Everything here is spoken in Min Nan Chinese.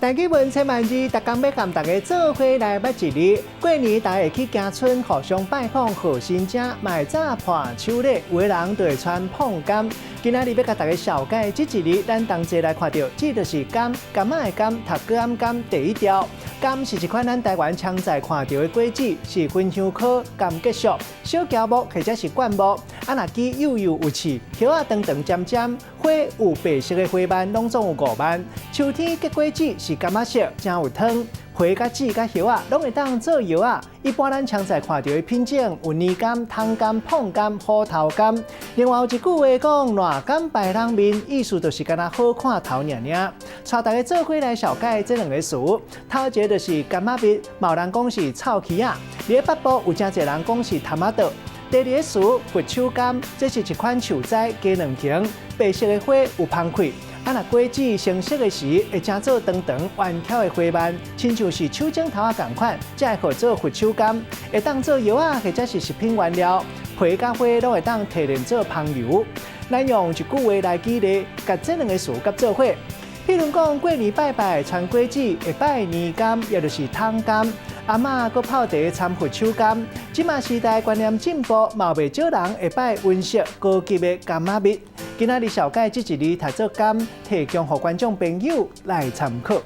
台語文千萬字，逐工欲佮大家做伙來捌一字。過年大家會去行村，互相拜訪賀新者，嘛會紮伴手禮，有的人就會傳椪柑。今仔日欲共大家紹介這一字，咱同齊來看著，這就是柑，柑仔的柑，讀閣暗柑第一調。柑是一款咱台灣常在看著的果子，是芸香科柑橘屬，小喬木或者是灌木。啊，若枝幼幼有刺，葉仔長長尖尖，花有白色的花瓣，攏總有五瓣。秋天結果子是柑仔色，誠有湯。皮佮籽佮葉仔攏會當做藥仔。一般咱常在看著的品種有年柑、桶柑、椪柑、虎頭柑。另外有一句話講：爛柑敗人面，意思就是干焦好看頭爾爾。帶大家做伙來紹介這兩个詞，頭一个就是柑仔蜜，嘛有人講是臭柿仔。佇北部有誠濟人講是潭仔桌。第二个詞佛手柑，這是一款樹栽，雞卵形，白色的花有芳氣。啊，若果子成熟的時，會成做長長圓翹的花瓣，親像是手指頭仔仝款，才會號做佛手柑。會當做藥仔或者是食品原料，皮佮花攏會當提煉做芳油。咱用一句話來舉例，共這兩个詞佮做伙。譬如講，過年拜拜傳果子會拜年柑，也就是桶柑。阿嬤閣泡茶摻佛手柑。這馬時代觀念進步，嘛袂少人會拜溫色高級的柑仔蜜。今仔日紹介這一字讀做柑，提供予觀眾朋友來參考。